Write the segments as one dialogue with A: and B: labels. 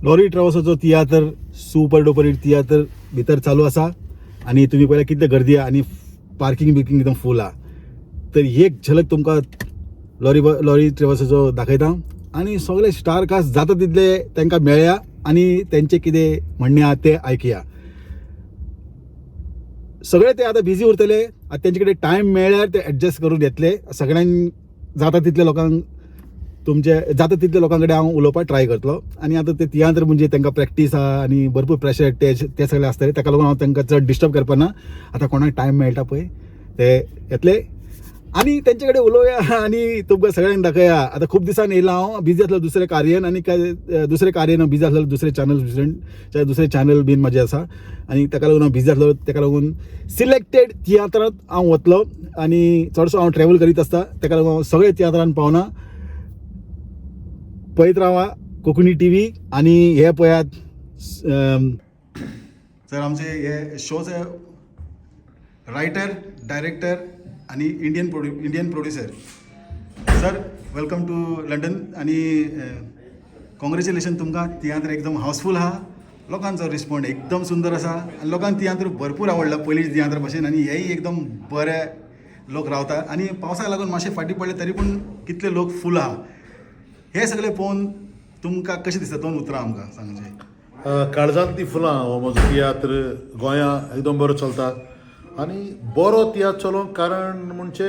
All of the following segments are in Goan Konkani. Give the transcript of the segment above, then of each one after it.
A: लॉरी ट्रॅव्हल्साचो तियात्र सुपर डुपर हिट तियात्र भितर चालू आसा आनी तुमी पळयला कितले गर्दी आहा आनी पार्किंग बिर्किंग एकदम फूल आहा. तर एक झलक तुमकां लॉरी लॉरी ट्रॅव्हल्साचो दाखयता आनी सगळे स्टार कास्ट जाता तितले तांकां मेळया आनी तेंचें कितें म्हणणें आहा तें आयकया. सगळे ते आतां बिजी उरतले, आतां तेंचे कडेन टायम मेळ्ळ्यार ते एडजस्ट करून येतले. सगळ्यांक जाता तितले लोकांक तुमचे जाता तितले लोकां कडेन हांव उलोवपाक ट्राय करतलो. आनी आतां ते तियात्र म्हणजे तांकां प्रॅक्टीस आहा आनी भरपूर प्रेशर ते ते सगळे आसतले, ताका लागून हांव तांकां चड डिस्टर्ब करपा ना. आतां कोणाक टायम मेळटा पळय ते येतले आनी तेंचे कडेन उलोवया आनी तुमकां सगळ्यांक दाखया. आतां खूब दिसान येयला हांव, बिजी आसलो दुसरे कार्यान आनी काय दुसरे कार्यान हांव बिजी आसलो, दुसरे चॅनल दुसरे चॅनल बीन म्हाजे आसा आनी ताका लागून हांव बिजी आसलो. ताका लागून सिलेक्टेड तियात्रांत हांव वतलो आनी चडसो हांव ट्रॅवल करीत आसता, ताका लागून हांव सगळे तियात्रान पावना. पळयत रावा कोंकणी टी व्ही आनी हे पळयात. सर आमचे हे शोचे रायटर, डायरेक्टर आनी Indian producer. Sir welcome to London आनी कॉंग्रेच्युलेशन तुमकां. तियात्र एकदम हावसफूल आहा, लोकांचो रिस्पोंड एकदम सुंदर आसा आनी लोकांक तियात्र भरपूर आवडला पयलीं तियात्रा भशेन आनी हेय एकदम बरे लोक रावता आनी पावसाक लागून मातशें फाटीं पडले तरी पूण कितले लोक फूल आहा. हे सगळे पळोवन तुमकां कशें दिसता? दोन उतरां आमकां सांगचें.
B: काळजांतली फुलां हो म्हजो तियात्र गोंया एकदम बरो चलता आनी बरो तियात्र चलोवंक कारण म्हणजे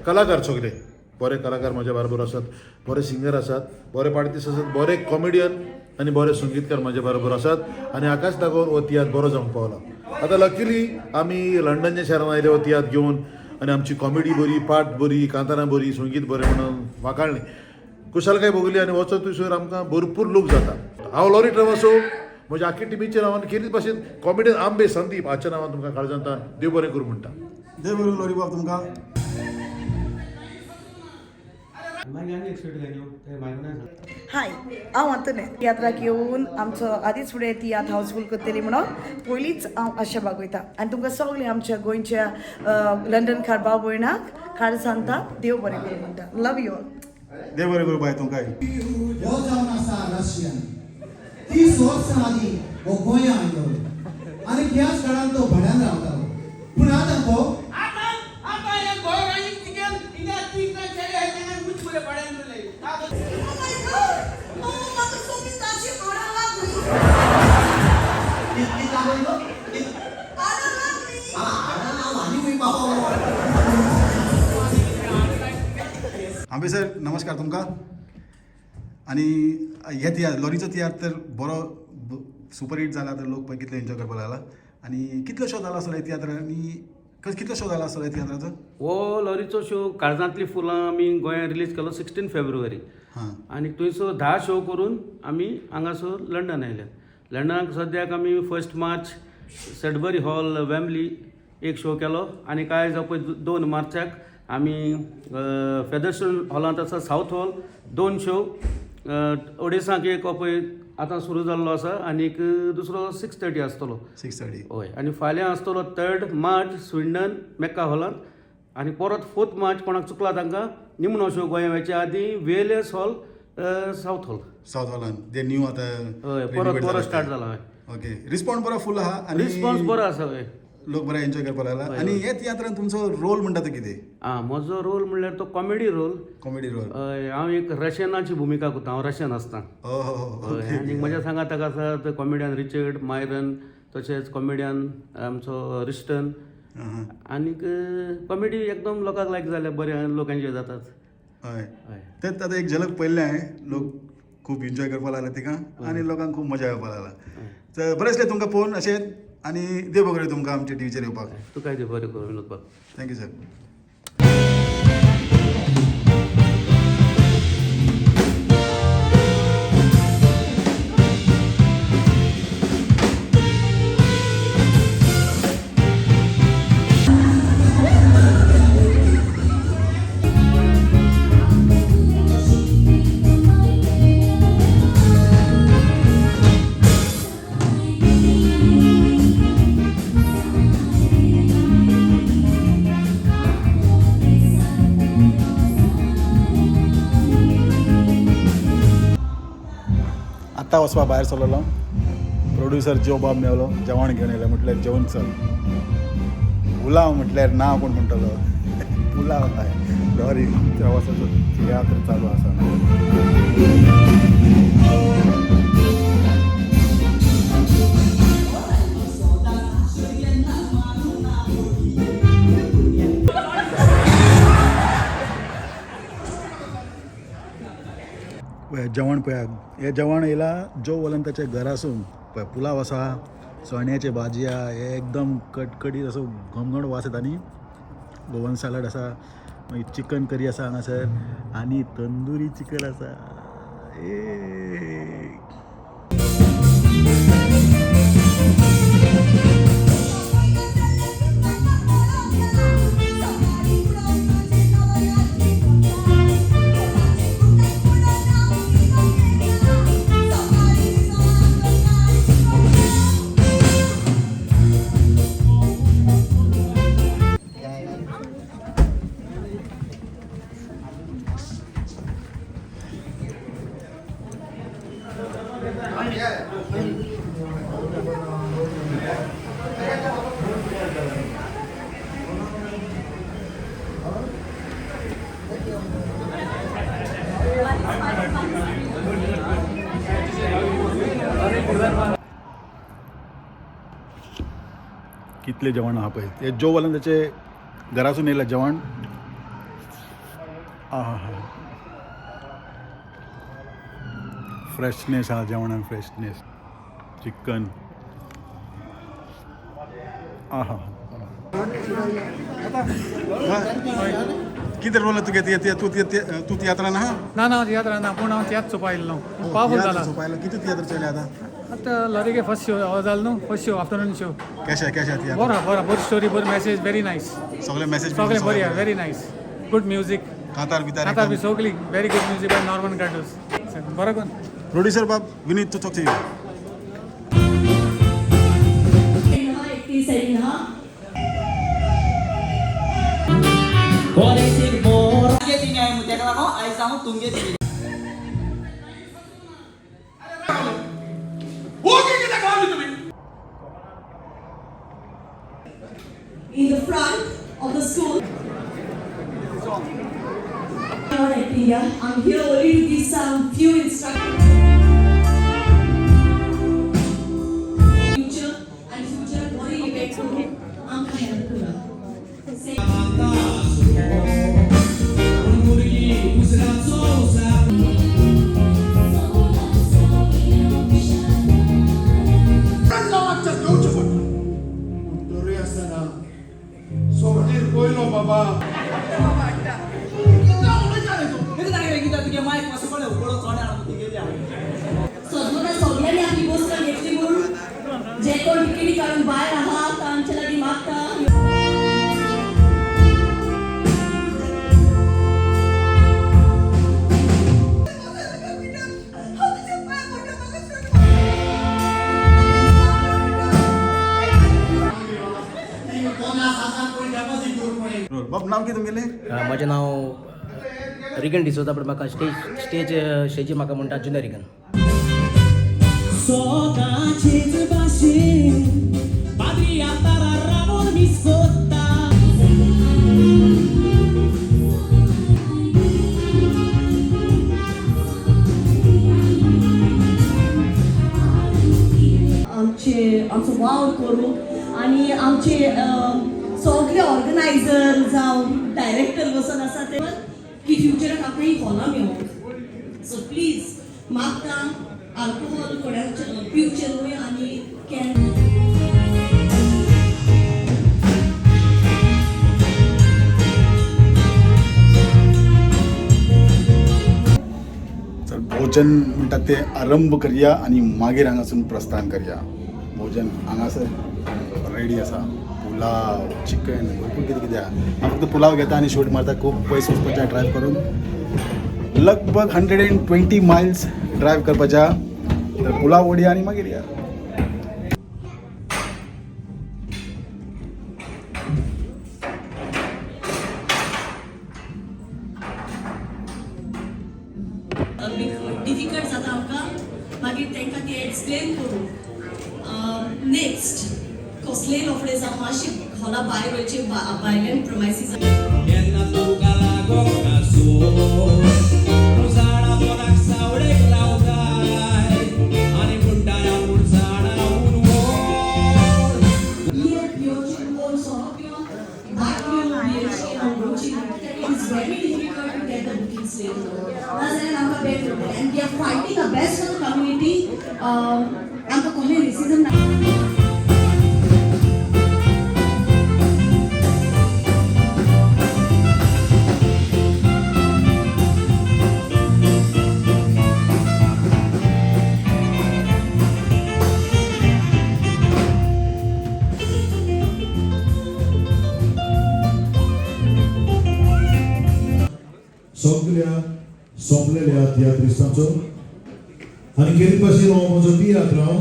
B: कलाकार सगळे बरे कलाकार म्हज्या बरोबर आसात, बरे सिंगर आसात, बरे पार्टीस आसात, बरे कॉमेडियन आनी बरे संगीतकार म्हज्या बरोबर आसात आनी हाकाच लागून हो तियात्र बरो जावंक पावला. आतां लकीली आमी लंडनच्या शहरान आयले हो तियात्र घेवन आनी आमची कॉमेडी बरी, पार्ट बरी, कांतारां बरी, संगीत बरें म्हणून वाखाणलें, खुशालकाय भोगली आनी वचत थंयसर आमकां भरपूर लोक जाता. हांव लॉरी ट्रॅव्हल्सो म्हज्या आख्खी टिमीच्या नांवान खेरीत भाशेन कॉमेडियन आंबे संदीप हाच्या नांवान तुमकां काळजांत देव बरें करूं म्हणटा.
A: देव बरें लॉरी बाब तुमकां.
C: हाय, हांव आंतोनेत. तियात्राक येवन आमचो आदींच फुडें तियात्र हावसफूल करतली म्हणून पयलींच हांव आशा बागयता आनी तुमकां सगळें आमच्या गोंयच्या लंडनकार भाव भयणाक काळ सांगता देव बरें करूं म्हणटा. Love you all.
A: देव बरें करूं बाय तुमकां.
D: हो जावन आसा रशियन. 30 वर्सां आदीं हो गोंया आयलो आनी त्याच काळान तो भाड्यान रावतालो, पूण आतां तो
A: आंबे सर नमस्कार तुमकां. आनी हे तियात्र लॉरीचो तियात्र तर बरो सुपर हिट जाला, तर लोक पळय कितले एन्जॉय करपाक लागला आनी कितलो शो जाला आसतलो हे तियात्र आनी कितलो शो जाला आसतलो हे तियात्राचो?
E: हो लॉरीचो शो काळजांतली फुलां आमी गोंयांत रिलीज केलो 16 फेब्रुवारी
A: हां.
E: आनी थंयसर 10 शो करून आमी हांगासर लंडन आयले. लंडनाक सद्याक आमी 1 मार्च सडबरी हॉल वेम्बली एक शो केलो आनी कांय जावं पळय 2 मार्चाक आमी फेदरस्टोन हॉलांत आसा सावथ हॉल 2 शो, ओडेसाक एक पळय आतां सुरू जाल्लो आसा आनीक दुसरो 6:30 आसतलो.
A: 6:30.
E: हय. आनी फाल्यां आसतलो 3 मार्च स्विंडन मेक्का हॉलांत आनी परत 4 मार्च कोणाक चुकला तांकां निमणो शो गोंया वयच्या आदीं VLS hall south hall.
A: South हॉलान जे न्यू आतां
E: हय, परत परत स्टार्ट जाला. हय,
A: ओके. रिस्पॉन्स बरो फूल आहा आनी
E: रिस्पॉन्स बरो आसा. हय,
A: लोक बरो एन्जॉय करपाक लागला. आनी हे तियात्रान तुमचो रोल म्हणटा तो कितें?
E: आं, म्हजो रोल म्हणल्यार तो कॉमेडी रोल.
A: Comedy role.
E: हय, हांव एक रशियनाची भुमिका करता. हांव रशियन आसता. हय, आनी म्हज्या सांगाताक आसा कॉमेडियन रिचर्ड मायरन, तशेंच कॉमेडियन आमचो रिस्टन आनीक कॉमेडी एकदम लोकांक लायक जाल्या, बरे लोक एन्जॉय जातात.
A: हय,
E: हय.
A: तेच आतां एक झलक पळयल्लें हांवें, लोक खूब एन्जॉय करपाक लागले तिका आनी लोकांक खूब मजा येवपाक लागला. तर बरें दिसलें तुमकां पळोवन अशें आनी देव बरें करूं तुमकां आमच्या टिवीचेर येवपाक.
E: तुकाय देव बरें करूं विनोद बाब.
A: Thank you sir. आतां वचपा भायर सरलेलो, प्रोड्युसर जो बाब मेवलो, जेवण घेवन येयलो. म्हटल्यार जेवन चल. पुलाव म्हटल्यार ना कोण म्हणटलो, पुलाव काय सॉरी. प्रवासाचो तियात्र चालू आसा. पळय जेवण पळया, हें जेवण येयलां जो वलंताच्या घरासून. पळय पुलाव आसा, चण्याची भाजी आहा, हे एकदम कटकटीत असो घमघम वास येता. आनी गोवन सॅलड आसा, मागीर चिकन करी आसा हांगासर आनी तंदुरी चिकन आसा. ए कितलें जेवण आहा पळय, हे जो वलंदाचे घरासून येयलां जेवण. आहा हा, फ्रेशनेस आहा जेवणान, फ्रेशनेस. चिकन आहा. कितें रोल तुगे? तूं तूं तियात्रान आहा?
F: ना ना, तियात्र ना, पूण हांव तियात्र चोवपा आयिल्लो. पावफूल जाला.
A: कितें तियात्र चोयले आतां?
F: आतां लॉरिगे फर्स्ट शो हो जालो न्हू, फर्स्ट शो, आफ्टरनून शो.
A: कशें कशें तियात्र?
F: बरो बरो, बरी स्टोरी, बरी मॅसेज, व्हेरी नायस.
A: सगळे मॅसेज?
F: सगळें बरी आहा, व्हेरी नायस, गुड म्युजीक.
A: कांतार बितार?
F: आतां बी सगळी very good music by Norman Cardozo. बरो कोन.
A: प्रोड्युसर बाब, we need to talk to you.
G: In the front of the school. I'm here only to give some few instructions. Future and future body event. आमकां help करा. Say-
D: तरूय आसतना सोगलीर पयलो बाबा.
G: सगळ्यांना सगळ्यांनी आपली बसका घेतली म्हणून जे कोण तिकेटी काडून भायर आहा तांचे लागीं मागता.
A: बाब, नाव कितें तुमगेलें?
H: म्हजें नांव रिगन डिसोजा, पूण म्हाका स्टेजीर म्हाका म्हणटा जुनियर रिगन.
I: सोदाचेच भाशेन पाद्री आतारा रावोन मीस कोत्ता.
G: आमचे आमचो वावर करूंक आनी आमचे सगळे ऑर्गनायझर जावं डायरेक्टर बसून आसा ते की फ्युचराक आपणे हॉला मेळोंक. सो प्लीज मागता, आल्कोहोल कोणाक पिवचें न्हय आनी can
A: चल, भोजन म्हणटात ते आरंभ करया आनी मागीर हांगासून प्रस्थान करया. भोजन हांगासर रेडी आसा, पुलाव, चिकन, भरपूर कितें कितें आहा. हांव फक्त पुलाव घेता आनी शूट मारता. खूब पयस वचपाचें ड्रायव करून, लगभग 120 मायल्स ड्रायव करपाचें आहा. तर पुलाव ओडया आनी मागीर या.
G: डिफिकल्ट जाता आमकां. मागीर तांकां ती एक्सप्लेन करूं. नेक्स्ट कसलेय लफडे जावं, मातशें हॉला भायर वयचे, भायल्यान प्रमायसीस.
I: केन्ना तुका लागोंक ना सोड, तूं झाडां पोराक सावळेक रावताय आनी म्हणटाय आपूण झाडां व्हड.
G: बियर पिवची, कोण सोरो पिवन भायर पिवन बियरची आंगोवची. It is very difficult to get the bookings later. नाजाल्यार आमकां बॅड पडटलें आनी we are fighting a best for the community. आमकां कसलें रेसिजम ना.
B: सगळ्या सोंपलेल्या तियात्रिस्तांचो आनी खेरीत भाशेन हो म्हजो तियात्र हांव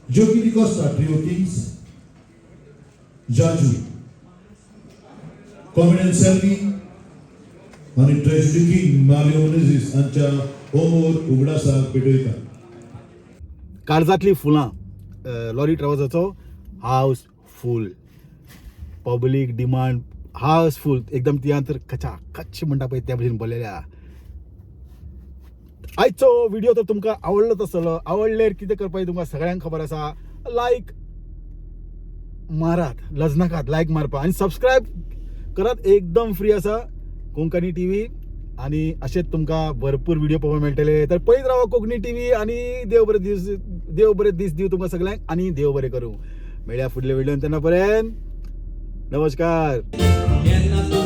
B: Jockey D'Costa trio kings, Jaju, comedian Selvi आनी ट्रेजडी किंग मारियो मिनेझीस हांच्या होमोर उगडासाक पेटयता.
A: काळजांतली फुलां lorry ट्रॅव्हल्साचो house full, public demand house full एकदम. तियात्र खचा खच म्हणटा पळय त्या भशेन भरलेल्या. आयचो व्हिडिओ तर तुमकां आवडलोच आसतलो. आवडल्यार कितें करपाचें तुमकां सगळ्यांक खबर आसा. लायक मारात, लजनाकात लायक मारपाक आनी सबस्क्रायब करात. एकदम फ्री आसा कोंकणी टीव्ही आनी अशेंच तुमकां भरपूर व्हिडिओ पळोवपाक मेळटले. तर पळयत रावा कोंकणी टीव्ही आनी देव बरें दीस, देव बरें दीस दिवं तुमकां सगळ्यांक आनी देव बरें करूं. मेळया फुडल्या व्हिडियोन, तेन्ना पर्यंत नमस्कार.
I: केन्ना